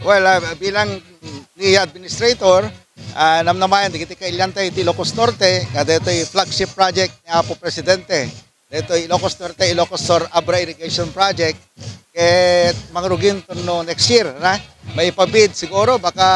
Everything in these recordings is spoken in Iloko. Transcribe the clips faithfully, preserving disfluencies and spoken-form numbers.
Well, ah, bilang ni administrator, ah, namnamayan dagiti kailiantayo iti Ilocos Norte, nga daytoy flagship project ni Apo Presidente. Daytoy Ilocos Norte, Ilocos Sur Abra Irrigation Project. Ket mangruginto no next year, na? Maipabid siguro, baka,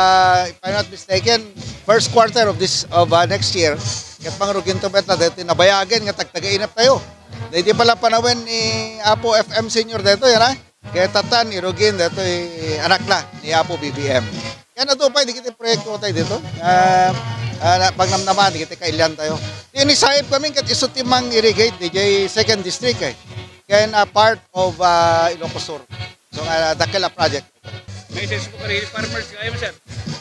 if I'm not mistaken, first quarter of this, of, ah, next year. Ket mangruginto met na daytoy nabayagen nga tagtagainep tayo. Daydi pala panawen ni Apo F M Senior daytoy, na? Ket tattan, irugin daytoy anakna ni Apo B B M. Ket adu pay dagiti proyekto tayo dito. Ah, ah, na, pagnamnaman dagiti kailiantayo. Ti ni Saib kami ket isu ti mang-irrigate diay second district, eh. Ken a part of, ah, Ilocos Sur. So, ah, dakkel a project. Message mo kadagiti farmers, kaya mo, sir?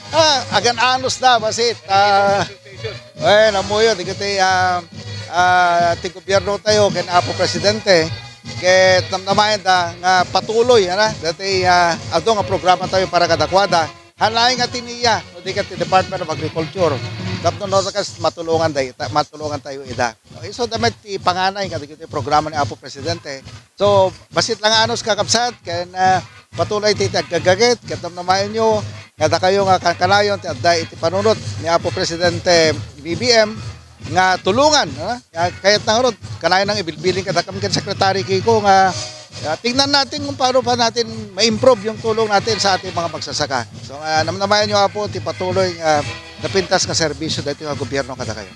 Ah, agan-anos da, basit. Ah, association. Eh, namuyo, dagiti, ah, ah, ti gobyerno tayo, ken Apo Presidente, ket namnamayan da nga patuloy, ana, dati, ah, adu nga programa tayo para kadakuada. Hanay nga tiniya, no, di ket ti Department of Agriculture. Tapno no, kas matulungan day, ta-, matulungan tayo ida. Okay, so, damit ti panganay nga dagiti programa ni Apo Presidente. So, basit lang nga anos, kakabsat, ken, ah, patuloy ti, ti aggaggagit, ket namnamayan nyo, nga dakayo nga kankanayon ti adda iti panunot ni Apo Presidente B B M nga tulungan, ah, nga kayat na ngarud, kanayon nang ibilbiling kadakam ken Secretary Kiko nga, ah, tingnan natin kung paano pa natin ma-improve yung tulong natin sa ating mga magsasaka. So, ah, namnamayan nyo, Apo, ti patuloy nga napintas nga serbisyo dito nga gobyerno kadakayo.